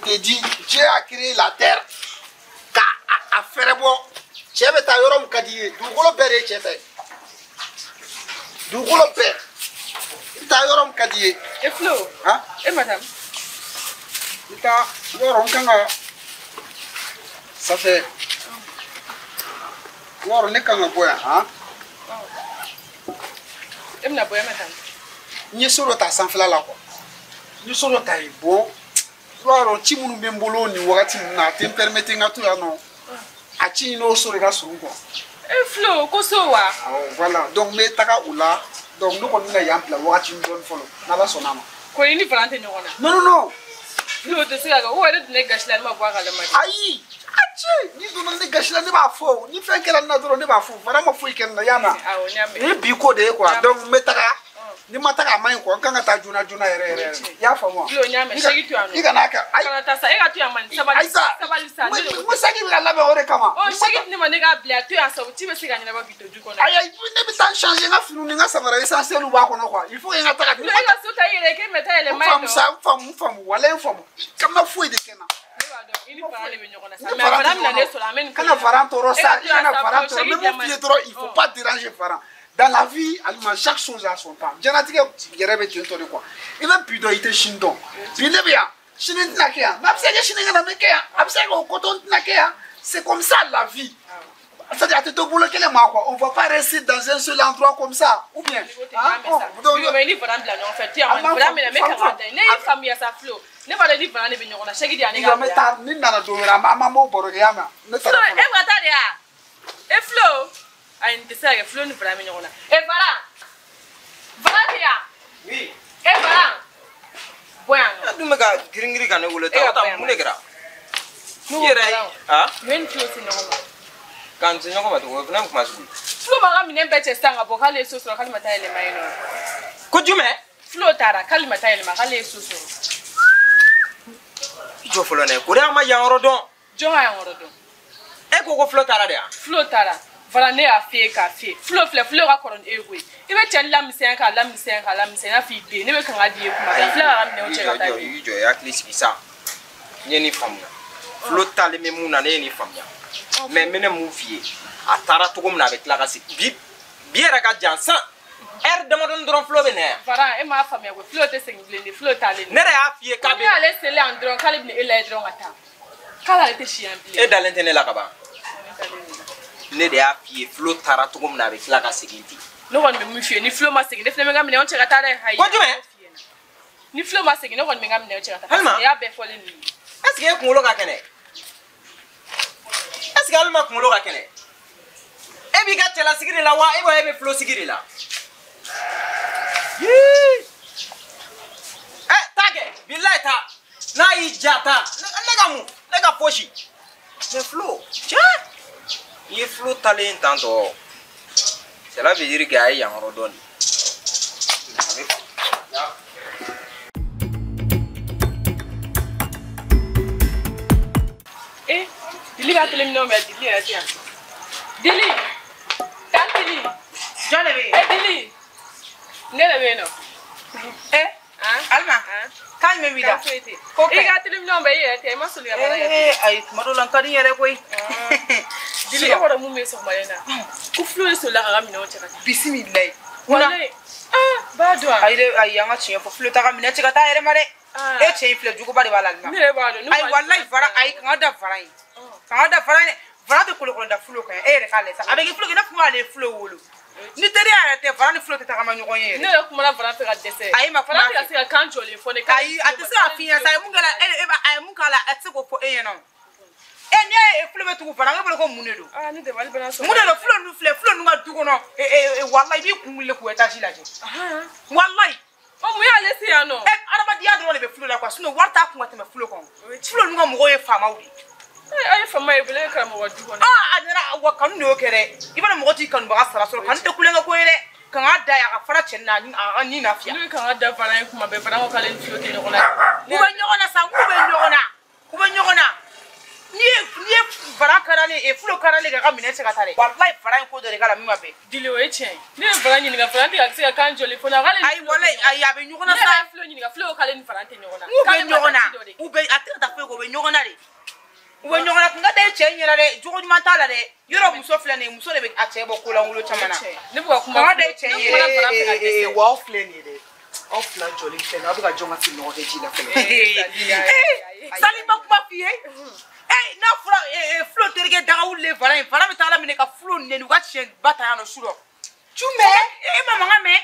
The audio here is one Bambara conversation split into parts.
te dis, Dieu a créé la terre ka a fɛrɛ bɔ. Cɛ bɛ taa yɔrɔ min ka di i ye, dugukolo bɛɛ de ye cɛ ta ye. Dugukolo bɛɛ. I bɛ taa yɔrɔ min ka di i ye. E Flo. Han? E madame. I bɛ taa yɔrɔ n kan ka ça fait yɔrɔ ne kan ka bɔ yan han. E bɛna bɔ yan madame. N ye so dɔ ta sanfɛla la quoi. N ye so dɔ ta yen bon. I b'a dɔn ci minnu bɛ n bolo nin wagati ninnu na a tɛ n permettre n ka to yan nɔ. A ci in n'o so de ka surun quoi. E Flo ko so wa? Awɔ voilà donc n bɛ taga o la donc ne kɔni bɛna yan bila wagati dɔɔni fɔlɔ n'Ala sɔnna a ma. Ko i ni Varan tɛ ɲɔgɔn na. Non non non. Flo tɛ se ka kɛ o yɛrɛ dun ne gasi la ne ma bɔ a kalama de. Ayi a cɛ n'i donna ne gasi la ne b'a fɔ ni fɛn kɛra ne na dɔrɔn ne b'a fɔ Varan ma foyi kɛ ne na y'a mɛn. Awɔ n y'a mɛn. Nin ye bi ko de ye quoi donc n bɛ taga. Ni ma taga a man ɲi quoi n kan ka taa joona joona yɛrɛ yɛrɛ yɛrɛ i y'a faamu wa. Flo n y'a mɛn segi to yan nɔ. I kana kɛ ayi. Kana taa sa e ka to yan man sabali. Ayi sa sabali sa ne de n ko segi bɛ ka labɛn o de kama. Ɔ segi di ne ma ne k'a bila to yan sa o ci bɛ se ka ɲɛnabɔ k'i to du kɔnɔ. Ayi ayi ne bɛ taa changer n ka finiw ni n ka samara essentiel b'a kɔnɔ quoi il faut que n ka taga. Flo e ka so ta i yɛrɛ ye k'e bɛ taa yɛlɛma yen nɔ. N faamu sa n faamu n faamu walayi n faamu ka foyi de kɛ n na. Ne b'a dɔn i ni Varan de bɛ ɲɔgɔn na sa mais Varan bɛna ne sɔrɔ an bɛ nin ko Kana Varan tɔɔrɔ sa i kana Varan tɔɔrɔ n bɛ mun f'i ye dɔrɔn il faut pas déranger Varan. Dans la vie, alima, chaque chose a son temps. Diɲɛlatigɛ yɛrɛ bɛ ten tɔ de quoi. I bɛ bi dɔn i tɛ sini dɔn. Bi ne bɛ yan, sini n tɛna kɛ yan. Mais a bɛ se ka kɛ sini kɛnɛ n bɛ kɛ yan. A bɛ se ka kɛ o kɔtɔ n tɛna kɛ yan. C'est comme ça la vie. C'est-à-dire a tɛ to bolo kelen ma quoi. On va pas rester dans un seul endroit comme ça. Ou bien. Donc i ni Varan bila ɲɔgɔn fɛ to yan Varan bɛna n bɛ kanga da ye. Ne y'i faamuya sa Flo. Ne b'a dɔn i ni Varan de bɛ ɲɔgɔn na segi di yan ne k'a bila. N bɛ taa ni n nana don wɛrɛ an b'o baro kɛ i y'a mɛn. Ne taara fɔlɔ. Flo e bɛ ka taa de wa? E Flo. Ayi nin tɛ se ka kɛ Flo ni Varan bɛ ɲɔgɔn na. E Varan! Varan tɛ yan? Oui. E Varan! Bɔ yan nɔ. E dun bɛ ka girin girin ka ne wele tan o ta mun de kɛra? Ne yɛrɛ a? U ye nin Flo se ɲɔgɔn ma. K'an se ɲɔgɔn ma tugun o fana ye kuma sugu ye. Flo b'a ka minɛn bɛɛ cɛ sisan ka bɔ k'ale ye so sɔrɔ k'ale ma taa yɛlɛma yen nɔ. Ko jumɛn? Flo taara k'ale ma taa yɛlɛma k'ale ye so sɔrɔ. I jɔ fɔlɔ dɛ ko de an ma yan yɔrɔ dɔn. Jɔn ka yan yɔrɔ dɔn? E ko ko Flo taara de wa? Flo taara. Varan ne y'a f'i ye k'a f'i ye Flo filɛ Flo ka kɔrɔ ni e ye koyi i bɛ cɛ lamisɛnya k'a lamisɛnya k'a lamisɛnya i n'a fɔ i den ne bɛ kanga di i ye kuma bɛɛ Flo k'a ka minɛnw cɛ ka taa. I jɔ i hakili sigi sa n ye nin faamuya Flo taalen bɛ mun na ne ye nin faamuya mais n bɛna mun f'i ye a taara cogo min na a bɛ tila ka segin bi bi yɛrɛ ka jan san heure damadɔni dɔrɔn Flo bɛ na yan. Varan e m'a faamuya koyi Flo tɛ segin bilen de Flo taalen. Ne yɛrɛ y'a f'i ye k'a bɛ. Ko ne y'ale selen yan dɔrɔn k'ale bɛna e lajɛ dɔrɔn ka taa k'ale ale tɛ si yan bilen. E dalen tɛ ne la ka ban. Ne de y'a f'i ye Flo taara cogo min na a bɛ tila ka segin ten. Ne kɔni bɛ mun f'i ye ni Flo ma segin ne fana bɛ n ka minɛnw cɛ ka taa dɛ. Ayi ko jumɛn? Ni Flo ma segin ne kɔni bɛ n ka minɛnw cɛ ka taa. Alima i y'a bɛɛ fɔlen nin ye. Est ce que e kunkolo ka kɛnɛ? Est ce que Alima kunkolo ka kɛnɛ? E b'i ka cɛlasigi de la wa e b'a e bɛ Flo sigi de la? Yii! Ɛ taa kɛ bilayi taa n'a y'i ja taa ne ka mun ne ka fosi mais Flo cɛ. I ye Flo talen tan tɔ cela veut dire que a ye yan yɔrɔ dɔn de. A bɛ faamu. Eh, Dili ka tele minɛnw bɛ Dili yɛrɛ tɛ yan. Dili, tan Dili. Jɔn de bɛ yen? Eh Dili, ne de bɛ yen nɔ. Eh, Alima, kan jumɛn b'i da? Kan foyi tɛ. I ka tele minɛnw bɛ i yɛrɛ tɛ yan i ma soli ka baara kɛ. Eh, ayi tuma dɔw la n ka di n yɛrɛ koyi. Dili e b'a dɔn mun bɛ sɔgɔmada in na? Ko Flo de solila k'a ka minɛnw cɛ ka taa. Bisimilayi. Walayi. Ah, b'a dɔn wa? Ayi dɛ, ayi an ka tiɲɛ fɔ Flo t'a ka minɛn cɛ ka taa a yɛrɛ ma dɛ. E cɛ in filɛ juguba de b'a la Alima. Ne yɛrɛ b'a dɔn. Ayi walayi Varan ayi kan ka da Varan ye. Kan ka da Varan ye dɛ. Varan tɛ kolokolo da Flo kan e yɛrɛ k'a lajɛ sa. A bɛ kɛ Flo kɛ i n'a fɔ k'ale ye Flo wolo. Ni teriya yɛrɛ tɛ Varan ni Flo tɛ tagama ɲɔgɔn ye yɛrɛ. Ne yɛrɛ kumana Varan fɛ ka dɛsɛ. Ayi ma kuma Varan tɛ ka se ka kan jɔlen fɔ ne. Ayi a tɛ se k'a f'i ɲɛna sa a ye mun k'a la e b'a a ye mun k'a la a tɛ se k'o fɔ e ɲɛna o. E n'i y'a ye Flo bɛ tugu Varan e bolo ko mun de don? Ah ne dabali banna sɔgɔma. Mun de don Flo ninnu filɛ Flo ninnu ka du kɔnɔ walayi i b'i kun wuli k'o étage lajɛ. Walayi. Ɔ mun y'ale se yan nɔ? E adamadenya dɔrɔn de bɛ Flo la quoi sinon wari t'a kun ka tɛmɛ Flo kan. Flo ninnu ka mɔgɔw ye faamaw de ye. A ye faama ye bolo e ye karamɔgɔ du kɔnɔ. Ah a nana wa kanu de y'o kɛ dɛ. I b'a dɔn mɔgɔ t'i kanubaga sara sɔrɔ kanu tɛ kulonkɛ ko ye dɛ. Kan ka da a ka fara cɛ na a ka ni lafiya. Ne bɛ kan ka da Varan ye kuma bɛɛ Varan ko k'ale ni Flo tɛ ɲɔgɔn na. U bɛ ɲɔgɔn na sa k'u bɛ ɲɔgɔn na. U bɛ ɲɔgɔn na. N'i ye Varan karalen e Flo karalen k'a ka minɛn cɛ ka taa dɛ. Walayi Varan ye ko dɔ de k'a la min ma bɛn. Dili o ye tiɲɛ ye. Ne ye Varan ɲininka Varan tɛ ka se ka kan jɔlen fɔ n na k'ale ni Ayi walayi ayi a bɛ ɲɔgɔn na sa. Ne yɛrɛ ye Flo ɲininka Flo ko k'ale ni Varan tɛ ɲɔgɔn na. K'u bɛ ɲɔgɔn na. U bɛ a tɛ ka taa foyi kɔ u bɛ ɲɔgɔn na de. U bɛ ɲɔgɔn na kun ka taa cɛ ɲɛna dɛ jogo ɲuman t'a la dɛ yɔrɔ muso filɛ nin ye muso de bɛ a cɛ bɔ ko lankolon caman na. Ne bɛ ka kuma ka da cɛ ɲɛna. Wa aw filɛ nin ye dɛ aw fila jɔlen filɛ nin ye aw bɛ ka jɔn ka fini nɔgɔ kɛ ji la fɔlɔ. Sali ma kuma f'i ye n'a fɔra Flo terikɛ daga wulilen fara in fara bɛ taa ala minɛ ka Flo nɛni u ka tiɲɛ ba ta yan nɔ su rɔ. Jumɛn? E ma mankan mɛn.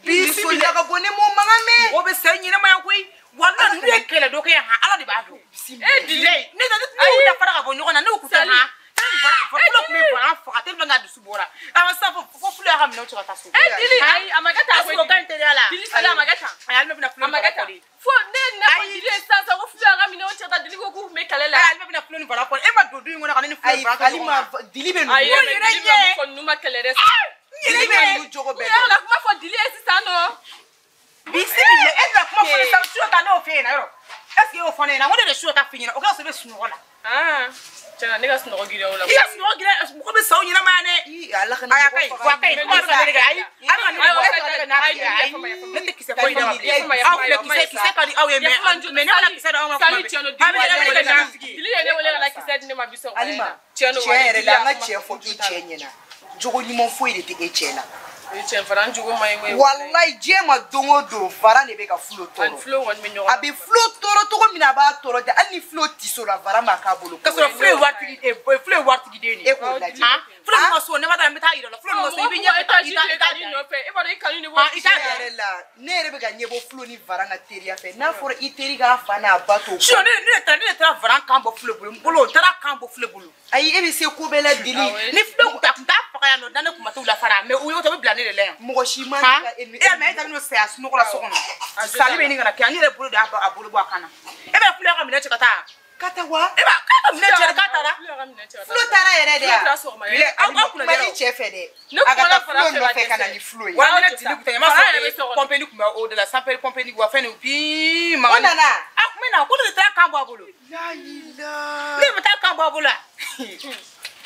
Bi solila ka bɔ ne m'o mankan mɛn. O bɛ sɛ ɲɛnamaya koyi. Wala n'u ye kɛlɛ dɔ kɛ yan han ala de b'a dɔn. E Dili. Ne y'u da fara ka bɔ ɲɔgɔn na ne y'u kun tɛ han. Flo tun bɛ fara faga tellement que a dusu bɔra. A ma sa fo Flo y'a ka minɛnw cɛ ka taa so. E Dili ayi a ma kɛ tan koyi. Est-ce que o ka ɲi teriya la? Dili Sali a ma kɛ tan. Ayi ale bɛna Flo a ma kɛ tan. Fo ne na fɔ Dili ye sisan sisan ko Flo y'a ka minɛnw cɛ ka taa Dili ko k'u tun bɛ kɛlɛ la. Ayi ale bɛna Flo ni Fara kɔni e ma don du in kɔnɔ ka ne ni Flo ni Fara to ɲɔgɔn Alima Dili bɛ ninnu. Ayi Dili bɛ mun fɔ ninnu ma kɛlɛ dɛ. Dili bɛ ninnu jogo bɛɛ dɔn. U yɛrɛ ka kuma fɔ Dili ye sisan nɔ. Bisimila e bɛna kuma fɔ ne sisan su ta ne y'o f'e ɲɛna yɔrɔ. Est-ce que e y'o fɔ ne ɲɛna n ko ne de su ta f'i ɲɛna o kɛra sɔrɔ i bɛ sunɔgɔ la. Tiɲɛna ne ka sunɔgɔ girinya o la. I ka sunɔgɔ girinya mɔgɔ bɛ sa o ɲɛnamaya dɛ. Ala ka Ayi a ka ɲi wa a ka ɲi kuma bɛ ka ne kɛ ayi a bɛ ka ne bɔ e tɛ ka ne kɛ n'a ye ayi ne tɛ kisɛ foyi d'a ma aw filɛ kisɛ kisɛ ka di aw ye mais ne mana kisɛ d'aw ma kuma Sali tiɲɛ don Dili ye ne wele ka na kisɛ di ne ma bi sɔgɔma. Alima tiɲɛ don tiɲɛ yɛrɛ la an ka tiɲɛ fɔ k'i cɛ ɲɛna jogo ɲuman foyi de tɛ e cɛ la. Cɛ Fara n jogo man ɲi koyi. Walayi diɲɛ ma don o don Fara de bɛ ka Flo tɔɔrɔ. Ani Flo kɔni bɛ ɲɔgɔn na. A bɛ Flo tɔɔrɔ cogo min na a b'a tɔɔrɔ ten hali ni Flo tiso la Fara ma k'a bolo. K'a sɔrɔ Flo ye waritigi Flo ye waritigi den de ye. E k'o lajɛ. Flo ninnu ka so ne ma taa n bɛ taa yira la Flo ninnu ka so i bɛ ɲɛ i t'a i nɔfɛ e b'a dɔn i kanu de b'o. I t'a yɛrɛ la ne yɛrɛ bɛ ka ɲɛbɔ Flo ni Fara ka teriya fɛ n'a fɔra i teri k'a fa n'a ba to. Sinon ne de taara Fara kan bɔ Flo bolo n bolo n taara kan bɔ Flo bolo. Ayi e bɛ se ko bɛɛ la Dili. Ni Flo kun t'a faga yan nɔ ne kun ma t'u la fara mais u y'o ta u bɛ bila ne de la yan. Mɔgɔ si man tɛ ka e e y'a mɛn e ta bɛna saya sunɔgɔ la so kɔnɔ. Sali bɛ ɲini ka na kɛ yan ne yɛrɛ bolo de y'a bolo bɔ a kan na. E bɛ Flo ka minɛ cɛ ka taa. Ka taa wa? E b'a k'a ka minɛ cɛ k'a taara. Flo taara yɛrɛ de ya. Aw aw kunna kuma i cɛ fɛ dɛ. A ka taa Flo nɔfɛ ka na ni Flo ye. Wa ne Dili kun tɛ n m'a sɔrɔ pɔnpeni kun bɛ o de la sanpɛli pɔnpeni wa fɛn nin bi O nana. A kun bɛ na ko ne de taara kan bɔ a bolo. Layila. Ne de bɛ taa kan bɔ a bolo la.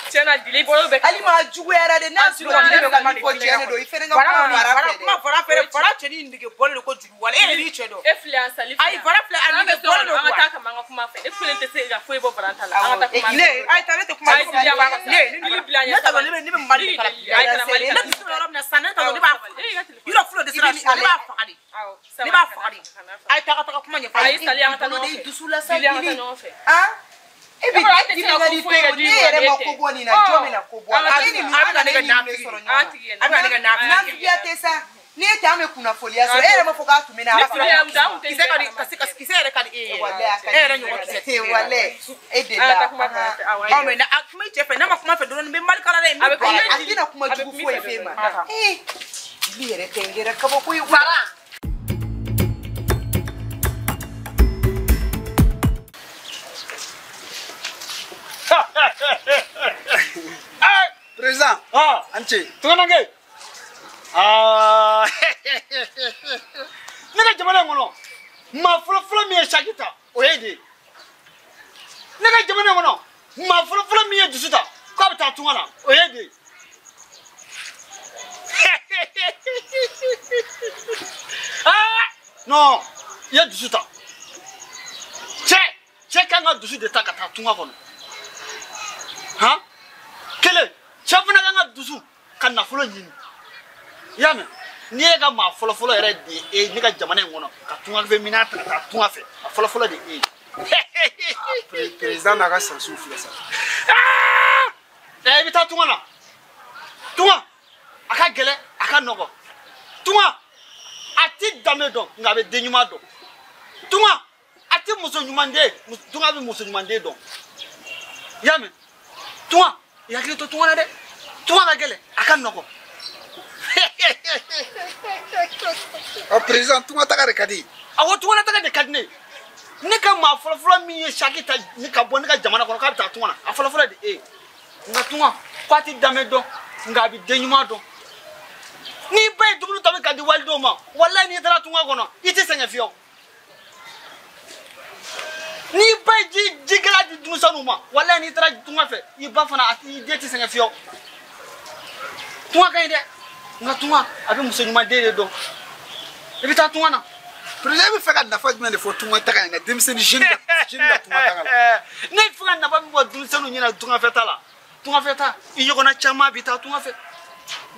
Tiɲɛna Dili bolo bɛ. Alima a juguyara dɛ n'a sɔrɔ ne bɛ ka min fɔ tiɲɛ de don i fɛnɛ ka kuma Fara fɛ dɛ. Kuma Fara fɛ Fara cɛnin nege bɔlen don kojugu wala e yɛrɛ b'i cɛ dɔn. E filɛ yan Sali filɛ. Ayi Fara filɛ a nege bɔlen don An ka taa kama an ka kuma fɛ e kelen tɛ se ka foyi bɔ Fara ta la. An ka taa kuma fɛ. Ne ayi taa ne tɛ kuma Ayi Dili a b'a ka ne Dili bila ɲɛ. ne t'a dɔn ne bɛ Mali de kala. Ne bɛ se yɔrɔ min na sisan ne t'a dɔn ne b'a yɔrɔ Flo de sera ne b'a faga de. Ne b'a faga de. Ayi taa ka taga kuma ɲɛfɔ. Ayi Sali an ka taa ɲɔgɔn fɛ. Dusu la sa Dili an ka taa Dili. ɲɔgɔn fɛ. E bɛ dimi ka di to ne yɛrɛ ma ko bɔ nin na jɔn bɛna ko bɔ a la. E ni ninnu A bɛ ka ne kɛ ninnu sɔrɔ nafigi. ɲɔgɔn na. A bɛ ka ne kɛ nafigi. Nafigiya tɛ sa n'i ye tan bɛ kunnafoniya sɔrɔ e yɛrɛ ma fɔ k'a tun bɛ na. Kisɛ ka di kisɛ yɛrɛ ka di e ye. Walayi a ka di. E yɛrɛ ɲɔgɔn kisɛ tɛ e walayi e de An la. ka taa kuma fɛ. Ɔ mais a kuma i cɛ fɛ n'a ma kuma fɛ dɔrɔn n bɛ Mali kala dɛ. A bɛ kuma A tɛna kuma jugu foyi f'e ma. Ee Dili yɛrɛ tɛ n kɛra kabako ye. Fara. Président. An ce. Tunganange. Ne ka jamana in kɔnɔ maa fɔlɔfɔlɔ min ye saki ta o ye de ye. Ne ka jamana in kɔnɔ maa fɔlɔfɔlɔ min ye dusu ta k'a bɛ taa tunga na o ye de ye. Non i ye dusu ta. Cɛ kan ka dusu de ta ka taa tunga kɔnɔ. Han kelen cɛ fana kan ka dusu ka nafolo ɲini. I y'a mɛn n'i ye ka maa fɔlɔfɔlɔ yɛrɛ de ye ne ka jamana in kɔnɔ ka tunga fɛ minɛn ta ka taa tunga fɛ a fɔlɔfɔlɔ de ye e ye. Président n'a ka sansiw filɛ sa. I bɛ taa tunga na tunga a ka gɛlɛn a ka nɔgɔn tunga a ti danbe dɔn nka a bɛ den ɲuman dɔn tunga a ti muso ɲuman den tunga bɛ muso ɲuman den dɔn i y'a mɛn tunga i hakili to tunga na dɛ tunga ka gɛlɛn a ka nɔgɔn. Ɔ président tunga taga de ka di. Awɔ tunga taga de ka di ne ye ne ka maa fɔlɔfɔlɔ min ye saki ta ni ka bɔ ne ka jamana kɔnɔ k'a bɛ taa tunga na a fɔlɔfɔlɔ de e ye nka tunga k'a ti danbe dɔn nka a bɛ den ɲuman dɔn n'i ba ye dumuni tobi ka di walidenw ma walayi n'i taara tunga kɔnɔ i tɛ sɛgɛn fiyewu n'i ba ye ji gɛlɛya di denmisɛnninw ma walayi n'i taara tunga fɛ i ba fana i den tɛ sɛgɛn fiyewu tunga ka ɲi dɛ nka tunga a bɛ muso ɲuman den de dɔn i bɛ taa tunga na. Président bɛ fɛ ka nafa jumɛn de fɔ tunga taga in na denmisɛnnin jeune ka jeunes la tunga taga la. Ne fɛ ka nafa min bɔ denmisɛnninw ɲɛna tungafɛ ta la. Tungafɛ ta i ɲɔgɔnna caman bɛ taa tunga fɛ.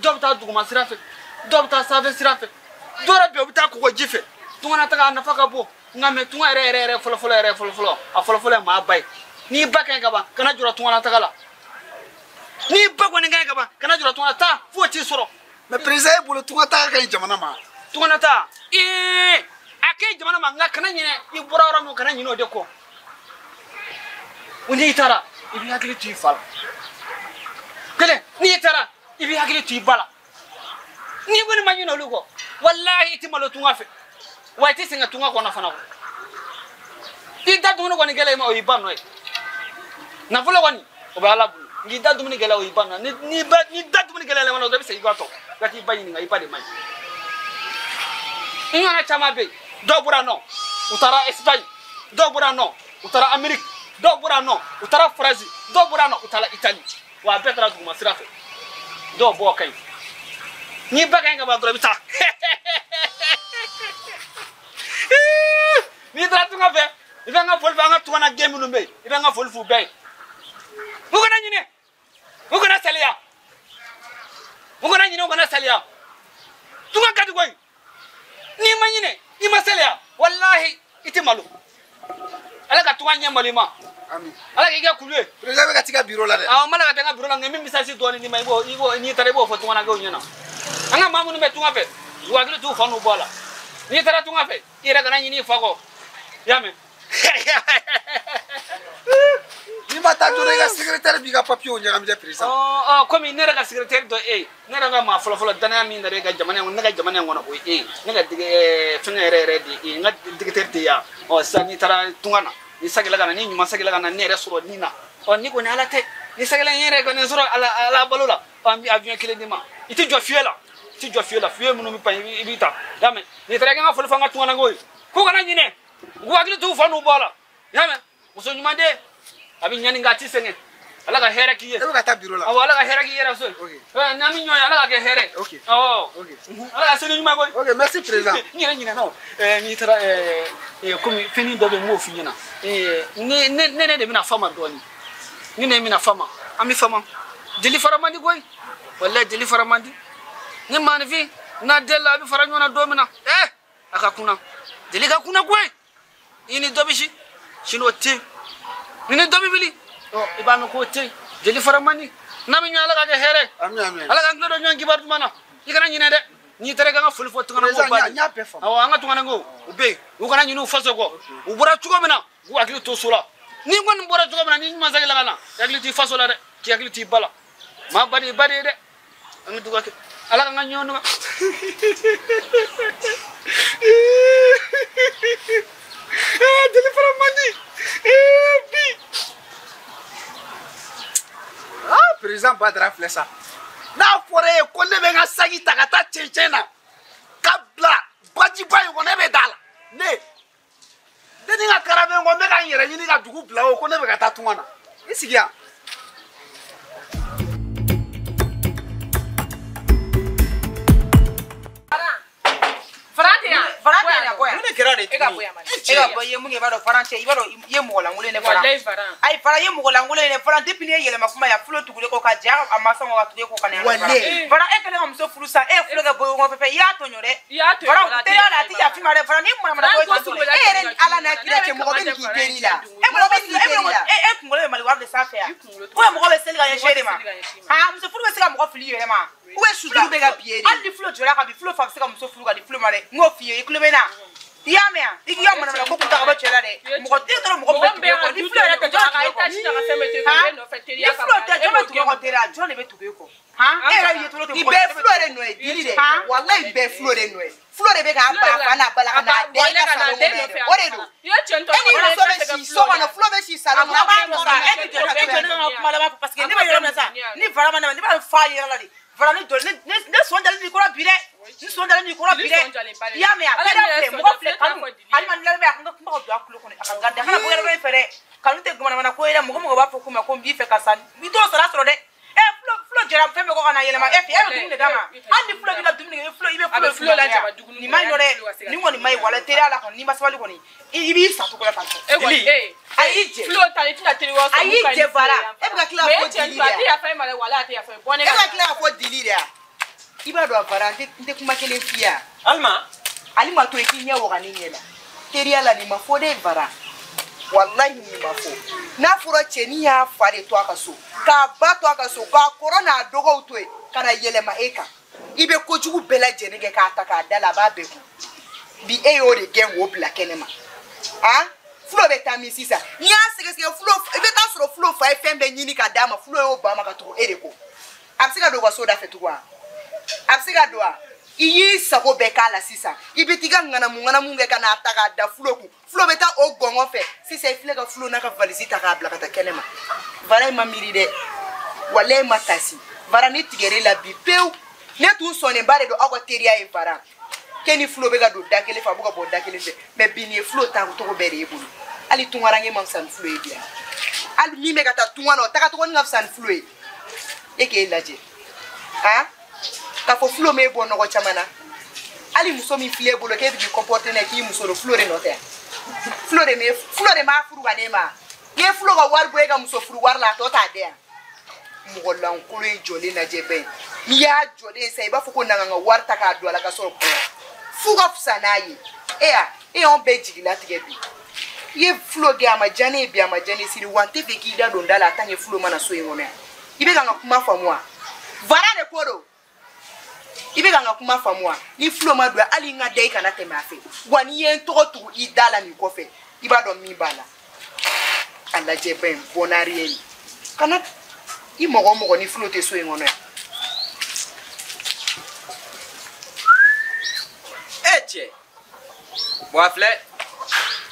Dɔw bɛ taa duguma sira fɛ, dɔw bɛ taa sanfɛ sira fɛ, dɔw yɛrɛ bɛ yen u bɛ taa kɔgɔji fɛ. Tunga taga a nafa ka bon, nka mɛ tunga yɛrɛ yɛrɛ yɛrɛ fɔlɔ fɔlɔ yɛrɛ fɔlɔ fɔlɔ a fɔlɔ fɔlɔ ye maa ba ye. N'i ba ka ɲi ka ban, kana jɔrɔ tunga taga la. N'i ba kɔni ka ɲi ka ban, kana jɔrɔ tunga taa fo t'i sɔrɔ. Mais président e bolo tunga taga ka ɲi jamana ma? Tunga ta ee a ka ɲi jamana ma, nka kana ɲinɛ i bɔra yɔrɔ min, kana ɲinɛ o de kɔ. N'i taara i b'i hakili to i fa la. Kelen, n'i taara i b'i hakili to i ba la. N'i kɔni ma ɲinɛ olu kɔ, walahi i ti malo tunga fɛ, wa i ti sɛgɛn tunga kɔnɔ fana kɔ. I da dumuni kɔni gɛlɛya i ma, o y'i ba nɔ ye. Nafolo kɔni o bɛ Ala bolo, n'i da dumuni gɛlɛya o y'i ba nɔ ye. Ni ba n'i da dumuni gɛlɛya i ma dɔrɔn, i bɛ segin i ka tɔ i ka t'i ba ɲininka, i ba de man ɲi. N ɲɔgɔnna caman bɛ yen, dɔw bɔra nɔ u taara Espagne, dɔw bɔra nɔ u taara Amérique, dɔw bɔra nɔ u taara Faransi, dɔw bɔra nɔ u taara Italie, wa a bɛɛ taara duguma sira fɛ. Dɔw bɔ ka ɲi, n'i ba ka ɲi ka ban dɔrɔn i bɛ taa. N'i taara tunga fɛ, i bɛ n ka foli fɛ an ka tunga na gɛn minnu bɛ yen, i bɛ n ka foli f'u bɛɛ ye. U kana ɲinɛ, u kana saliya, u kana ɲinɛ, u kana saliya. Tunga ka di koyi. N'i ma ɲinɛ, i ma saliya, walahi i tɛ malo. Ala ka tunga ɲɛ malo i ma. Ami. Ala k'i kɛ kulu ye. Président bɛ ka t'i ka bureau la dɛ. Awɔ, n b'a la ka taa n ka bureau la, nka n bɛ message dɔɔni d'i ma, i b'o n'i taara i b'o fɔ tunganakɛw ɲɛna. An ka maa minnu bɛ tunga fɛ, u hakili t'u fa n'u bɔ la. N'i taara tunga fɛ, i yɛrɛ kana ɲini i fa kɔ. I y'a mɛn? N'i ma taa joona, i ka secrétaire b'i ka papier ɲagami dɛ président. Ɔ komi ne yɛrɛ ka secrétaire dɔ e ye, ne yɛrɛ ka maa fɔlɔ-fɔlɔ danaya min nana e ka jamana in kɔnɔ, ne ka jamana in kɔnɔ, o ye e ye. Ne ka fɛngɛ yɛrɛ yɛrɛ de ye e ye, n ka directeur tɛ yan. Ɔ sisan n'i taara tunga na, n'i sagila ka na, n'i ɲuman sagila ka na ne yɛrɛ sɔrɔ nin na. Ɔ ni kɔni Ala tɛ, n'i sagila n yɛrɛ kɔni sɔrɔ Ala Ala balo la, ɔ an bɛ avion kelen d'i ma. I tɛ jɔ fiyɛ la, i tɛ jɔ fiyɛ la, fiyɛ minnu bɛ pan i b'i ta. I y'a mɛn? N'i taara i ka n ka foli fɔ an ka tunganankow ye, k'u kana ɲinɛ, u k'u hakili t'u fa n'u bɔ la. I y'a mɛn? Muso ɲuman den, a bɛ ɲani nka a ti sɛgɛn. Ala ka hɛrɛ k'i ye. E bɛ ka taa bureau la. Awɔ, Ala ka hɛrɛ k'i yɛrɛ so. Ok. N'an bɛ ɲɔgɔn ye, Ala ka kɛ hɛrɛ. Ok. Awɔ. Ok. Ala ka seli ɲuman koyi. Ok, merci président. N yɛrɛ ɲinɛna o. N'i taara komi fɛnnin dɔ bɛ yen, n b'o f'i ɲɛna. Ne de bɛna fama dɔɔnin. Ni ne bɛna fama, an bɛ fama. Jeli fara man di koyi. Walahi jeli fara man di. Ni maanifin n'a delila a bɛ fara ɲɔgɔn na don min na, a ka kunna. Jeli ka kunna koyi. I ni dɔ bɛ si, sini o tɛ yen. Ni ni dɔ bɛ wuli, ɔ i b'a mɛn k'o tɛ yen. Jeli fara man di. N'a bɛ ɲɔgɔn, Ala ka kɛ hɛrɛ ye. Ami ami. Ala k'an tulo don ɲɔgɔn kibaru duman na. I kana ɲinɛ dɛ. N'i taara i ka n ka foli fɔ tunganankow ba Président, de. n y'a bɛɛ faamu. Awɔ, an ka tunganankow u bɛ yen, u kana ɲinɛ u faso kɔ. U bɔra cogo min na, u k'u hakili to so la. N'i kɔni bɔra cogo min na, n'i ɲuman segin ka na, i hakili t'i faso la dɛ, k'i hakili t'i ba la. Maa ba de ye ba de ye dɛ. An bɛ dugawu kɛ. Ala k'an ka ɲɔgɔn nɔgɔya. Jeli fara man di. Bi. Ah, président Badara filɛ sa. N'a fɔra e ye ko ne bɛ n ka saki ta ka taa cɛncɛn na ka bila bajiba in kɔnɔ, e bɛ da la. Ne ni n ka karaben kɔ, n bɛ ka n yɛrɛ ɲini ka dugu bila o ko ne bɛ ka taa tunga na. I sigi yan. Faran tɛ yan. Faran tɛ yan, bɔ yan. Mun de kɛra de E ka bɔ yan bani. E ka bɔ, i ye mun kɛ, i b'a dɔn Faran cɛ, i b'a dɔn i ye mɔgɔ lankolon ye ne Faran. Walayi Faran. Ayi Faran, i ye mɔgɔ lankolon ye ne Faran, depuis ne ye yɛlɛma kuma yan, fulo tugulen kɔ ka ja a mansaw ka tugu e kɔ ka na yan. Walayi. Faran, e kɛlen ka muso furu sa, e ye fulo kɛ bɔ ɲɔgɔn fɛ, i y'a tɔɲɔ dɛ. I y'a tɔɲɔ, Faran, a tɛ teriya la, a tɛ yafa i ma dɛ Faran, ni manamana ko ye Faran, tan ko tɔ sugu dɛ. E yɛrɛ ni Ala n'a kira cɛ, mɔgɔ bɛ nin k'i teri la. E mɔgɔ bɛ nin k'i teri la. E kunkolo bɛ mali wari de sanfɛ yan. Ou bien mɔgɔ bɛ seli ka ɲɛsin e de ma. Mɔgɔ tɛ seli ka ɲɛsin i ma. Han, muso furu bɛ se ka mɔgɔ fili i yɛrɛ ma. Ou bien suturu bɛ ka bi e de. Hali ni fulo jɔra ka bin, fulo fa bɛ se ka muso furu ka di fulo ma dɛ. N k'o f'i ye, i tulo bɛ n na. I y'a mɛn wa? I k'i ka manamana ko kun ta ka bɔ cɛ la dɛ. Mɔgɔ den tɔrɔ mɔgɔ min bɛ tugu e kɔ. Ni fulo yɛrɛ tɛ, jɔn bɛ tugu e kɔ? Ni fulo tɛ, jɔn bɛ tugu e kɔ teriya? Jɔn de bɛ tugu e kɔ? Han? E yɛrɛ ye tolo tɛ Nin mɔgɔ bɛɛ tɛ fulo de nɔ ye, Dili dɛ. Walayi nin bɛɛ fulo de nɔ ye. Fulo de bɛ k'a ba fa n'a ba la ka n'a den ka salon kɔnɔ yɛrɛ. O de don. E ni muso bɛ si so kɔnɔ, fulo bɛ si salon kɔnɔ, a b'a tɔɔrɔ. E tɛ jɔ, e jɔ ne ka kuma laban fɔ parce que ne bɛ yɔrɔ min na sa, ni Fara ma na, ne b'a f'a yɛrɛ la de. Fara ni jɔ, ne sɔn dalen n'i kɔrɔ bi dɛ. N sɔn dalen n'i kɔrɔ bi dɛ. I y'a mɛn wa? Teriya filɛ, mɔgɔ filɛ kanu. Hali ma lamɛn, a kan ka kuma ka don a tulo kɔnɔ, a ka garder, a kana bɔ yɔrɔ wɛrɛ fɛ dɛ. Kanu tɛ manamana ko ye dɛ. Mɔgɔ mɔgɔ b'a fɔ ko ma ko n b'i fɛ karisa, i t'o sara sɔrɔ dɛ. Ɛ fulo fulo jɔra jɛra fɛn bɛɛ kɔ ka na yɛlɛma e fɛ e bɛ dumuni de d'a ma hali ni Fulo b'i la dumuni kɛ i bɛ Fulo la nin ma ɲi nɔ dɛ nin kɔni ma ɲi wala teriya la kɔni n'i ma sabali kɔni i b'i sa cogo la tan tɔ. E kɔni e a y'i jɛ Fulo ta i tɛna teri wɛrɛ sɔrɔ a y'i jɛ Fara e bɛ ka tila k'a fɔ dili de a tɛ yafa e ma dɛ wala a tɛ yafa bɔ ne e bɛ ka tila k'a fɔ dili de i b'a dɔn Fara n tɛ kuma kelen f'i ye Alima to yen k'i ɲɛ waga ne ɲɛ la teriya la nin ma fɔ dɛ Fara wallahi nin ma fɔ n'a fɔra cɛnin y'a fa de to a ka so k'a ba to a ka so k'a kɔrɔ n'a dɔgɔw to yen ka na yɛlɛma e kan i bɛ kojugu bɛɛ lajɛlen kɛ k'a ta k'a da la a b'a bɛɛ kun bi e y'o de gɛn k'o bila kɛnɛ ma han Fulo bɛ taa min sisan n'i y'a sɛgɛsɛgɛ Fulo i bɛ taa sɔrɔ Fulo fa ye fɛn bɛɛ ɲini ka d'a ma Fulo y'o ba ma ka tugu e de kɔ a bɛ se ka don u ka so da fɛ tugun wa a bɛ se ka don wa i y'i sago bɛɛ k'a la sisan i bɛ t'i ka ŋanamu ŋanamu kɛ ka n'a ta k'a da Fulo kun Fulo bɛ taa o gɔngɔn fɛ sisan i filɛ ka Fulo n'a ka valise ta k'a bila ka taa kɛnɛ ma Fara i ma miiri dɛ walayi ma tasi Fara ne tigɛr'e la bi pewu ne tun sɔnnenba de don aw ka teriya ye Fara k'e ni Fulo bɛ ka don da kelen fɛ a bɛ ka bɔ da kelen fɛ mɛ bi nin ye Fulo ta cogo bɛɛ de y'e bolo hali tunkaranke ma fisa ni Fulo ye bi yan hali min bɛ ka taa tunga na o taga tuguni ka fisa ni Fulo ye e k'e lajɛ han k'a fɔ Fulo m'e bɔ nɔgɔ caman na hali muso min filɛ e bolo k'e bɛ k'i comporter n'a ye k'i muso don Fulo de nɔ tɛ yan Fulo de m'a furu ka n'e ma n'i ye Fulo ka wari bɔ e ka muso furu wari la a tɔ t'a di yan mɔgɔ lankolon ye jɔlen lajɛ bɛɛ ye n'i y'a jɔlen ye sisan i b'a fɔ ko na ka n ka wari ta k'a don a la ka sɔrɔ fu ka fisa n'a ye e ya e y'anw bɛɛ jigilatigɛ bi i ye Fulo gɛn a ma diya ne ye bi a ma diya ne ye sini wa n tɛ fɛ k'i da don da la a tant que Fulo mana so in kɔnɔ yan i bɛ ka n ka kuma faamu wa Fara de ko don i bɛ ka n ka kuma faamu wa ni Fulo ma don hali n ka da i kana tɛmɛ a fɛ wa n'i ye n tɔgɔ tugu i da la nin kɔfɛ i b'a dɔn min b'a la a lajɛ ba in bɔnari ye nin kana i mɔgɔ o mɔgɔ ni Fulo tɛ so in kɔnɔ yan. E cɛ bɔn a filɛ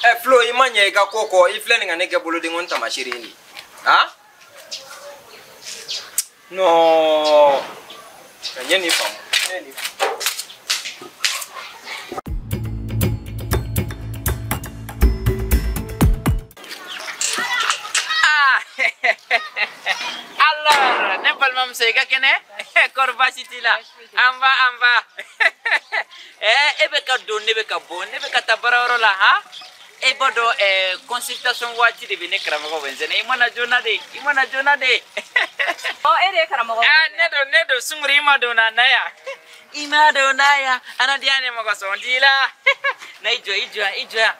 ɛ Fulo i ma ɲɛ i ka ko kɔ i filɛ nin ka ne kɛ bolodenkɔni taamasere ye nin han non n ye nin faamu. Alors, ne balimamuso i ka kɛnɛ kɔri baasi t'i la an ba e bɛ ka don ne bɛ ka bɔ ne bɛ ka taa baarayɔrɔ la han e b'a dɔn consultation waati de bɛ ne karamɔgɔ Wɛnsɛnɛ i mana joona de i mana joona de. Ɔ e de ye karamɔgɔ. Ne don Sunguru i ma don na yan i ma don na yan anadiya ne mɔgɔ sɔn t'i la na i jɔ i jɔ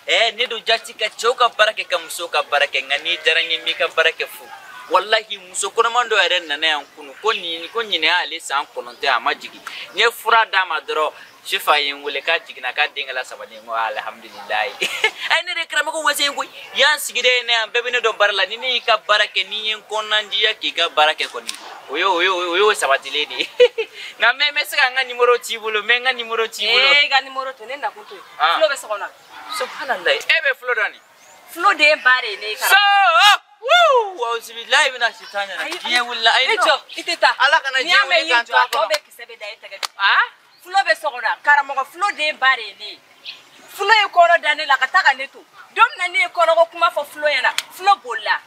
yan ne don jati ka cɛw ka baara kɛ ka musow ka baara kɛ nka n'i diyara n ye n b'i ka baara kɛ fu. Wallahi muso kɔnɔman dɔ yɛrɛ nana yan kunu ko ɲinɛ y'ale san 9 a ma jigin n ye fura d'a ma dɔrɔn sufa ye n wele k'a jiginna k'a den kɛla 3 n ko alihamudulilayi ne de karamɔgɔ Wɛnsɛn ye koyi yan sigida in na yan bɛɛ bɛ ne dɔn baara la ni ne y'i ka baara kɛ n'i ye n kɔnɔnandiya k'i ka baara kɛ kɔni o y'o sabatilen de ye nka n bɛ se ka n ka nimoro t'i bolo n bɛ n ka nimoro t'i bolo. Ee i ka nimoro to ne nakun to yen Fulo bɛ so kɔnɔ. Subhanalayi e bɛ Fulo dɔn nin. Fulo den ba de ye ne ye karamɔgɔ. Wuu auzubilahi mina sitani rajim diɲɛ wulila ayi i jɔ i tɛ taa ala kana diɲɛ wuli k'an to a kɔnɔ tɔ bɛɛ kisɛ bɛ da e tɛgɛ Fulo bɛ so kɔnɔ karamɔgɔ Fulo den ba de ye ne ye Fulo ye kɔnɔ da ne la ka taa ka ne to don min na ne ye kɔnɔko kuma fɔ Fulo ɲɛna Fulo bolila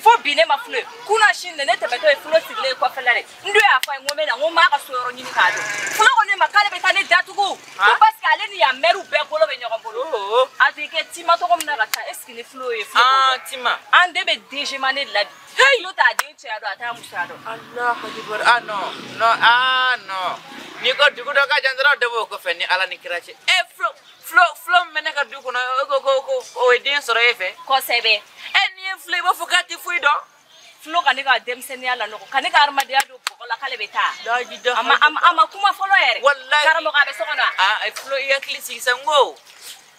fo bi ne ma Fulo ye kunna sini de ne tɛmɛtɔ ye Fulo sigilen ye kɔfɛla de n dun y'a fɔ a ye n ko n bɛ na n ko n b'a ka so yɔrɔ ɲini k'a dɔn Fulo ko ne ma k'ale bɛ taa ne datugu ko parce que ale ni yan mɛriw bɛɛ bolo bɛ ɲɔgɔn bolo a tun kɛ tima tɔgɔ min na ka taa est ce que ni Fulo ye Fulo b'o dɔn tima an den bɛ DG ne la bi Fulo t'a den cɛya dɔn a t'a musoya dɔn. Alahu akibaru ah non non ah non n'i ko dugu dɔ ka jan dɔrɔn dɔ b'o kɔfɛ ni Ala ni kira cɛ Fulo min bɛ ne ka du kɔnɔ e ko o ye den sɔrɔ e fɛ. Kosɛbɛ. N'i ye Fulo i b'a fɔ k'a tɛ foyi dɔn. Fulo ka ne ka denmisɛnninya lanɔgɔ ka ne ka hadamadenya don bɔgɔ la k'ale bɛ taa. A ma kuma fɔlɔ yɛrɛ. Walayi karamɔgɔ a bɛ so kɔnɔ wa. Fulo i hakili sigi sa n ko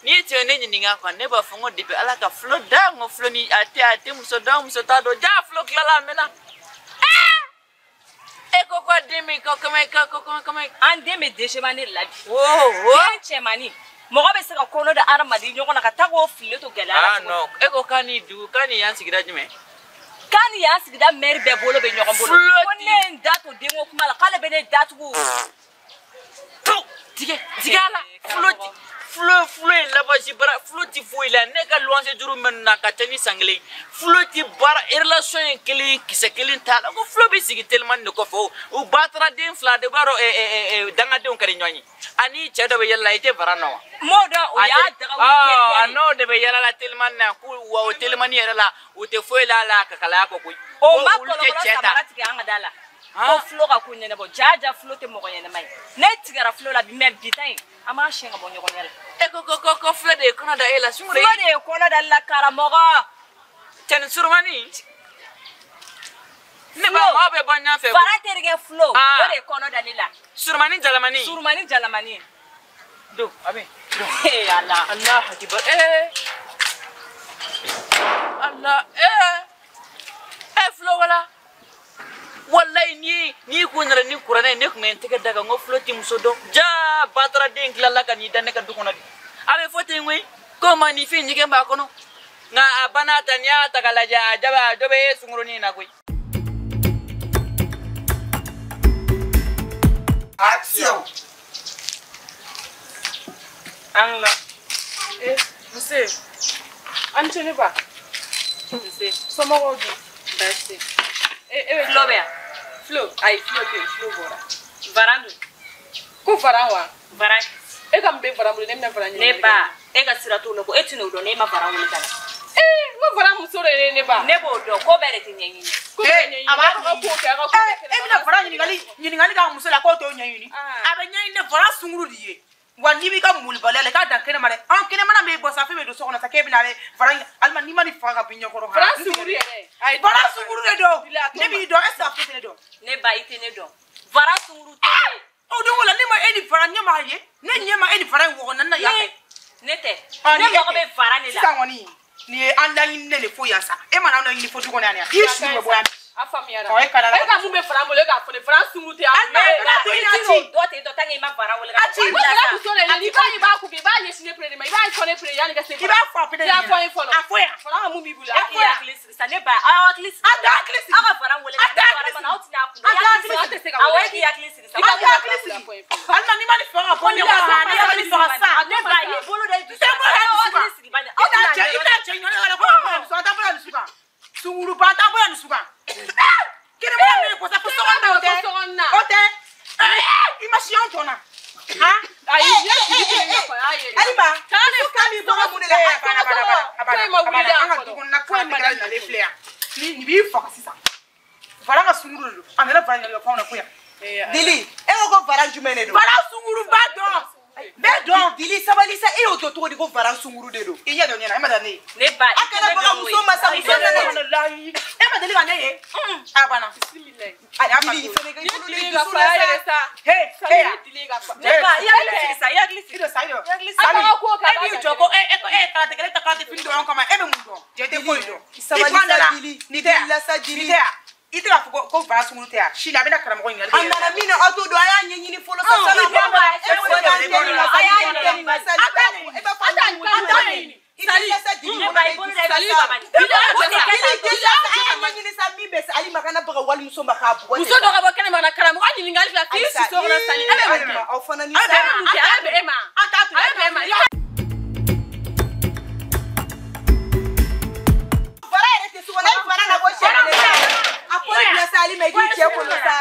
n'i ye tiɲɛ ne ɲininka quoi ne b'a fɔ n ko depuis Ala ka Fulo da n ko Fulo ni a tɛ muso dɔn muso t'a dɔn ja Fulo tilala a mɛnna. E ko ko den bɛ ko kɔmɛ. An den bɛ DG ne la bi. Wo wo. Den cɛmannin. Mɔgɔ bɛ se ka kɔnɔ da hadamaden ɲɔgɔn na ka taa k'o fili to gɛlɛya la. Ah non e ko k'a ni dugu k'a ni yan sigida jumɛn. K'a ni yan sigida mɛri bɛɛ bolo bɛ ɲɔgɔn bolo. Ko ne ye n da to denko kuma la k'ale bɛ ne datugu. Tigɛ a la Fulo Fulo ye lavage bara fulo ti foyi la ne ka luwanse juru min na ka ca ni san kelen fulo ti baara relation ye kelen kisɛ kelen t'a la ko fulo bɛ sigi telimani de kɔfɛ o batara den fila de b'a dɔn dangadenw ka di ɲɔgɔn ye ani cɛ dɔ bɛ yɛlɛ la i tɛ fara nɔ wa. M'o dɔn o y'a daga wuli kɛ a n'o de bɛ yɛlɛ la telimani na ko wa o telimani yɛrɛ la o tɛ foyi la la ka kalaya kɔ koyi. O ma kɔlɔlɔ samara tigɛ an ka da la. Ko fulo ka ko ɲɛnabɔ jaja fulo tɛ mɔgɔ ɲɛnama ye ne tigɛra fulo la bi mɛ bi ta in an b'a siɲɛ ka bɔ ɲɔgɔn ɲɛ la. E ko ko ko fulo de ye kɔnɔ da e la sungure. Fulo de ye kɔnɔ da la karamɔgɔ. Cɛni surumani. Ne ba maaw bɛ bɔ ɲɔgɔn fɛ. Fara terikɛ fulo o de ye kɔnɔ da ne la. Surumani jalamani. Surumani jalamani. Don a bɛ. Ee Ala. Ala hakibar Ala fulo wala. Wallahi ni ko nana ni kuranɛ ne tun bɛ n tɛgɛ da kan n ko fulo tɛ muso dɔn ja batara den tilala ka n'i da ne ka du kɔnɔ bi a bɛ fɔ ten koyi ko maninfin ɲɛgɛn b'a kɔnɔ nka a banna ta n'i y'a ta k'a lajɛ a jaba a dɔ bɛ e sunkurunin na koyi. Action. An la. Nse. An ce ne ba. Nse. Somɔgɔw dun? Baasi tɛ. Fulo bɛ yan. Fulo ayi fulo tɛ yen fulo bɔra. Varan dun. Ko varan wa? Varan. E ka mun bɛ varan bolo ne bɛna varan ɲini. Ne ba e ka sira t'o la ko e tɛn'o dɔn n'e ma varan wele ka na. N ko varan muso de ye ne ba. Ne b'o dɔn ko bɛɛ de tɛ ɲɛɲini. Ko bɛɛ ɲɛɲini. A b'a ka ko kɛ a ka ko kɛ. E bɛna varan ɲininkali k'a muso la k'o t'o ɲɛɲini. A bɛ ɲɛɲini ne varan sunkuru de ye. Wa n'i b'i ka molibaliya la i k'a dan kɛnɛma dɛ an kɛnɛmana bɛ bɔ sa fɛn bɛ don so kɔnɔ sa k'e bɛna ale varan alima n'i ma nin faga ka bɔ i ɲɛkɔrɔ. Varan sunkuru yɛrɛ. Varan sunkuru de don ne b'i dɔn est ce que a tɛ ne dɔn. Ne ba i tɛ ne dɔn varan sunkuru tɛ ne. O don o la ne ma e ni varan ɲɛ m'a ye ne ɲɛ ma e ni varan in wɔgɔ na yan fɛ. Ne tɛ ne mago bɛ varan de la. Sisan kɔni nin ye an laɲini de fo yan sa e mana an laɲini fo du kɔnɔ yan i su bɛ bɔ yan. A faamuyara. Ɔ e kana la. E ka mun bɛ varan bolo e k'a fɔ ne varan sunkuru tɛ. Alima e kana to i n'a ci. Dɔ tɛ dɔ tan kɛ i ma varan wele ka na. A ci. Ko varan muso de ye n'i ko i b'a kun i b'a ɲɛsin ne pere de ma i b'a fɔ ne pere yanni ka se. I b'a fɔ a pere de I b'a fɔ n ye fɔlɔ. A fɔ yan. Varan ka mun b'i bolo. A k'i hakili sigi sa ne ba aw hakili sigi. A t'a hakili sigi. Aw ka varan wele ka na varan mana aw tɛna a kun. A t'a hakili sigi. Awɔ e k'i hakili sigi sa. A t'a hakili sigi. Alima n'i ma nin faga ka bɔ ɲɔgɔn na n'i ma nin faga sa. Ne ba i bolo da i dusu. I tɛ bɔ yan dusu kan. Sigi bani. I t'a cɛ i t'a cɛ ɲɔgɔn na ko ka bɔ yan dusu kan. An t'a bɔ yan dusu kan. Sunkuruba an t'a bɔ yan dusu kan. Kɛnɛmana min ko sa fo sokɔnɔ o tɛ o tɛ i ma si anw tɔ na. Ayi ne jigi kelen ɲɛ kɔ y'a ye. Alima muso kan b'i bɔ mun de la. A banna an ka du kɔnɔna ko in ma nalen filɛ yan nin b'i faga sisan. Varan ka sunkuru de don a nana varan ɲininka fɛnw na fo yan. Dili e ko ko varan jumɛn de don. Varan sunkuruba dɔn. Bɛɛ dɔn. Dili sabali sa e y'o dɔn cogo di ko varan sunkuru de don. I ɲɛ dɔn ɲɛna e ma deli ne ye. Ne ba a kana baga muso ma sa muso nana. E ma deli ka ne ye. A banna. Dili i fɛnɛ ka i bolo de dusu la sa. He he. Ne ba i hakili sigi sa i hakili sigi. I don sa i don. I hakili sigi. A ka ko kɛ. E b'i jɔ ko e e karate kɛlɛ ta karate fini dɔrɔn kama e bɛ mun dɔn? Jɛ tɛ foyi dɔn. Sabali sa Dili. Nin tɛ yan. Dili la sa Dili. Nin tɛ yan. I tɛ k'a fɔ ko varan sunkuru tɛ yan sini a bɛna karamɔgɔ ɲininkali kɛ. A nana min na aw t'o dɔn a y'a ɲɛɲini fɔlɔ sa sanni a bɔ e ko k'an tɛ nin na sa Dili tɛ nin na sa e b'a fɔ an t'a ɲɛɲini. Sali sa Dili Ne ba i bolo da i dusu la bani. Dili deli la sa a y'a ɲɛɲini sa min bɛ sa Alima kana baga walimuso ma k'a bugɔ. Muso dɔ ka bɔ kɛnɛma na karamɔgɔ ɲininkali la k'i si so kɔnɔ Sali e bɛ mun kɛ? Aw fana ni A bɛ mun kɛ? A bɛ e ma. An t'a to A bɛ e ma. Fara yɛrɛ tɛ so kɔnɔ e fara na bɔ sɛ la. A ko bila sa Alima i k'i cɛ kɔnɔ sa.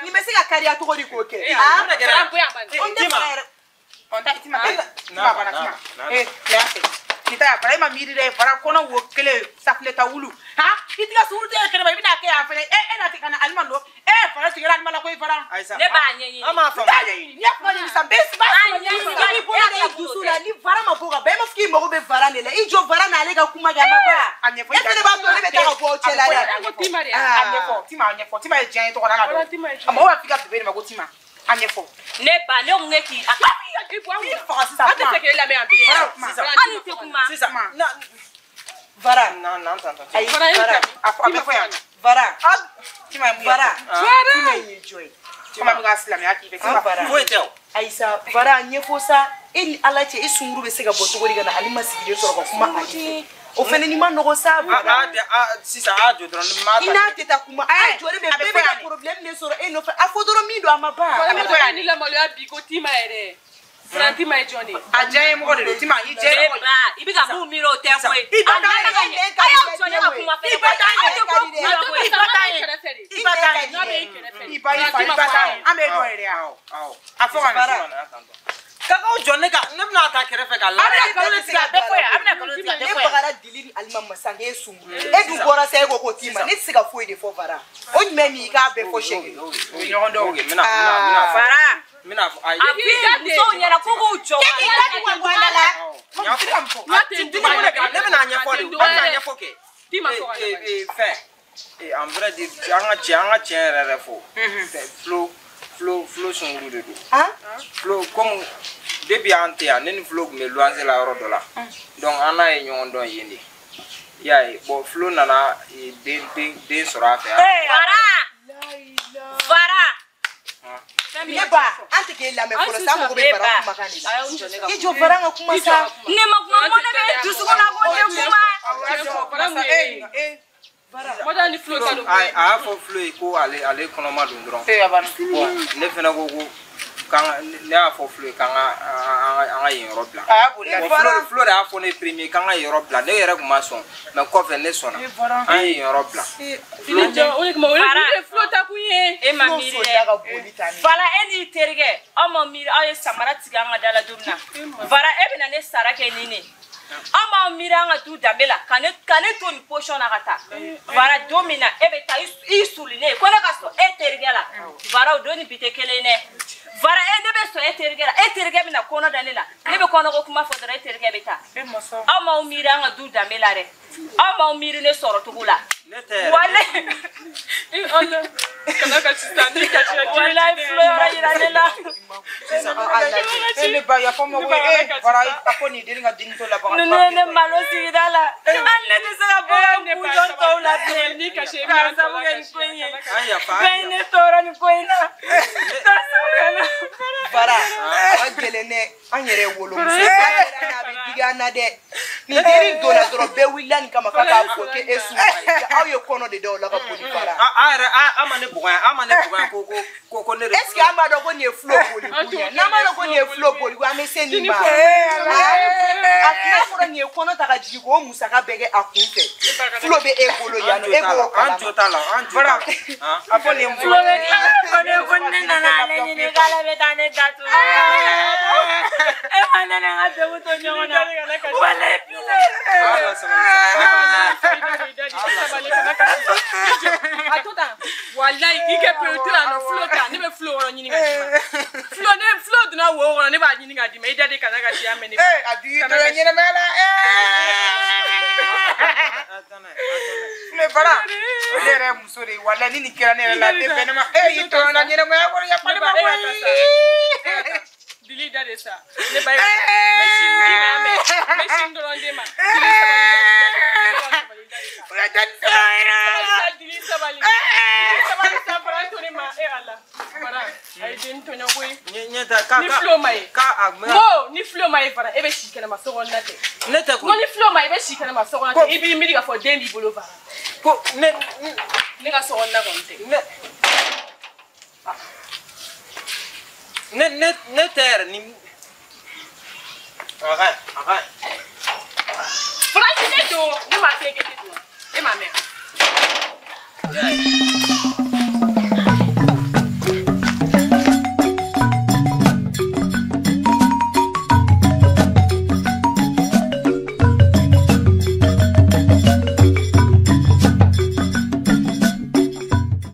Nin bɛ se ka kariya cogo di k'o kɛ? Varan bonya bani. O tɛ fara yɛrɛ. Ɔ ta tima tima bana tima. Eh ya fɛ. Ni ta fara e ma miiri dɛ fara kɔnɔ wo kelen safunɛ ta wulu. Ha i t'i ka sunkuru tigɛ kɛnɛma i bɛna kɛ yan fɛnɛ e e na tɛ ka na Alima nɔ e fara tigɛra Alima la koyi fara. Ne b'a ɲɛɲini. An m'a faamu. N t'a ɲɛɲini n'i y'a kuma ɲɛɲini sisan bɛɛ b'a I bolo da i dusu la ni vara ma bɔ ka ban e m'a fɔ k'i mago bɛ vara de la i jɔ vara n'ale ka kuma kɛ a ma ban. A ɲɛfɔ E fɛnɛ b'a to ne bɛ taa ka bɔ aw cɛ la dɛ. Ko Tima de. A ɲɛfɔ Tima a ɲɛfɔ Tima ye diɲɛ ye tɔgɔ da la dɔn. A mɔgɔw b'a f'i ka bébé de ma ko Tima a ɲɛfɔ. Ne ba ne ko k'i a I bɔ an I kunna. faga sisan. An tɛ fɛ k'e lamɛn yan bi. Sisan. hali tɛ kuma. Sisan. Na Vara. Na na tan tan. Ayi Vara, vara. a fɔ a bɛ fɔ yan. Vara. Tima ye mun ye? Vara. Tima ye jɔn ye? Tima bɛ ka silamɛya k'i fɛ Tima. Vara. Foyi tɛ o. Ayi sa vara ɲɛfɔ sa e ni Ala cɛ e sunkuru bɛ se ka bɔ cogo di ka na Alima sigilen sɔrɔ ka kuma ale fɛ? O fɛnɛ ni ma nɔgɔ sa vara. A sisan a jɔ dɔrɔn ni ma I n'a tɛ taa kuma a jɔlen bɛ a bɛ bɛɛ fɔ bɛ ka yan de. problème de sɔrɔ e nɔfɛ a fɔ dɔrɔn min don a ma ban. A bɛ fɔ yan. Ni lamaloya bi ko Tima yɛrɛ. Faranti ma ye jɔn de ye? A diya ye mɔgɔ de don Tima i diya ye mɔgɔ. I bɛ ka mun miiri o tɛ koyi. I ba ta ye. A y'aw jɔ ne ka kuma fɛnɛ. I ba ta ye. I ba ta ye. I ba ta ye. I ba i fa i ba ta ye. An bɛ dɔn yɛrɛ yan. A fɔ ka na. K'aw jɔ ne ka ne bɛna ta kɛrɛfɛ ka la. A bɛna nkalon tigɛ a bɛɛ fɔ yan. A bɛna nkalon tigɛ a bɛɛ fɔ yan. Ne bagara Dili ni Alima ma sisan k'e sungu. E dun bɔra sa e ko k'o t'i ma. Ne tɛ se ka foyi de fɔ Fara. O ɲuman min i k'a bɛɛ fɔ siɲɛ kelen. O ye ɲɔgɔn dɔn. N bɛna Fara. N bɛna fɔ ayi. A f'i musow ɲɛna ko k'u jɔ. K'e k'i da tugu ka bɔ an da la. Ne bɛna a ɲɛfɔ de. N bɛna a ɲɛfɔ kɛ. Tima fɔ ka na. Fɛn. En vrai dire an ka tiɲɛ yɛrɛ yɛrɛ fɔ. Flo sunkuru de don. Flo comme depuis an tɛ yan ne ni Flo tun bɛ luwanse la yɔrɔ dɔ la. Donc an n'a ye ɲɔgɔn dɔn yen de. I y'a ye bon Flo nana den sɔrɔ a fɛ. Fara. Fara. Ne ba an tɛ k'e lamɛn fɔlɔ sa an mago bɛ Fara kumakan de la. I jɔ Fara ka kuma sa. Ne ma kuma ko ne bɛ dusukun na ko ne kuma. Mɔdɔ ni Flo ta don. A y'a fɔ Flo ye ko ale kɔnɔma don dɔrɔn. Bon ne fana ko ko ne y'a fɔ Flo ye k'an ka an ka yen yɔrɔ bila. Bon Flo de y'a fɔ ne premier k'an ka yen yɔrɔ bila ne yɛrɛ tun ma sɔn mais kɔfɛ ne sɔnna an ye yen yɔrɔ bila. O de kama o de Flo ta kun ye. E ma miiri dɛ. Fara e n'i terikɛ aw ma miiri aw ye samara tigɛ an ka da la don min na. Fara e bɛna ne sara kɛ nin de. Aw m'aw miiri an ka du danbe la ka ne to nin position na ka taa. Fara don min na e bɛ taa i sulilen ko ne ka sɔn e terikɛ la. Fara o don ni bi tɛ kelen ye dɛ. Fara e ne bɛ sɔn e terikɛ la e terikɛ bɛna kɔnɔ da ne la ne bɛ kɔnɔko kuma fɔ dɔrɔn e terikɛ bɛ taa. Aw m'aw miiri an ka du danbe la dɛ. Aw m'aw miiri ne sɔrɔ cogo la. Ne tɛ yɛrɛ. Wale. Kana ka sisan ni kasi la. Walayi Flo yɔrɔ yira ne la. E ne ba yafa ma ko e Fara a ko nin den ka den to labaga. Ninnu ye ne malo sigida la. Hali ne tɛ se ka bɔ ka kun jɔn tɔw la bilen. Ni kasi e K'a sababu kɛ nin ko in ye. An yafa. Bɛɛ ye ne tɔɔrɔ nin ko in na. K'a sababu kɛ ne. Fara a ka gɛlɛn dɛ an yɛrɛ ye wolomuso ye. A bɛ digi an na dɛ. Nin dennin donna dɔrɔn bɛɛ wulila nin kama k'a k'a fɔ k'e sun. Aw ye kɔnɔ de da o la ka boli Fara. A yɛrɛ a ma ne bugɔ yan a ma ne bugɔ yan ko ne de. Est ce que an b'a dɔn ko nin ye Flo boli kun ye? N'an b'a dɔn ko nin ye Flo boli kun an bɛ se nin ma. A n'a fɔra nin ye kɔnɔ ta ka jigin k'o musaka bɛɛ kɛ a kun fɛ. Flo bɛ e bolo yan nɔ e b'o kalama. An jo t'a la an jo t'a la. A fɔ nin ye muso. Flo bɛ tila k'a fɔ ne ye ko ne nana ale ɲini k'ale bɛ taa ne datugu. E ma ne ni n ka degun to ɲɔgɔn na. Walayi bilayi. A to tan walayi k'i kɛ pewu la nɔ Flo ta ne bɛ Flo yɔrɔ ɲini ka d'i ma. Flo ne Flo donna wo kɔnɔ ne b'a ɲini ka d'i ma i da de kana ka si a mɛn ne. A digi tɔ ye ɲɛnɛmaya la. Ne Fara ne yɛrɛ ye muso de ye walayi ni nin kɛra ne yɛrɛ la a tɛ bɛn ne ma. E y'i tɔɲɔ na ɲɛnɛmaya kɔnɔ yafa ne ma koyi. Dili da de sa ne ba ye n bɛ sin d'i ma mɛ n bɛ sin dɔrɔn d'e ma. Dili sabali Dili sabali Dili sabali sa Fara to ne ma e Ala Fara a ye den tɔɲɔ koyi. Ni Flo ma ye n ko ni Flo ma ye Fara e bɛ si kɛnɛma so kɔnɔna tɛ. Ne tɛ koyi. N ko ni Flo ma ye i bɛ si kɛnɛma so kɔnɔ tɛ i b'i miiri k'a fɔ den b'i bolo Fara. Ko ne ne ka so kɔnɔna kɔni tɛ. Ne ne tɛ yɛrɛ ni. A ka ɲi a ka ɲi. Faransi ne don ne ma f'e k'e tɛ don e m'a mɛn.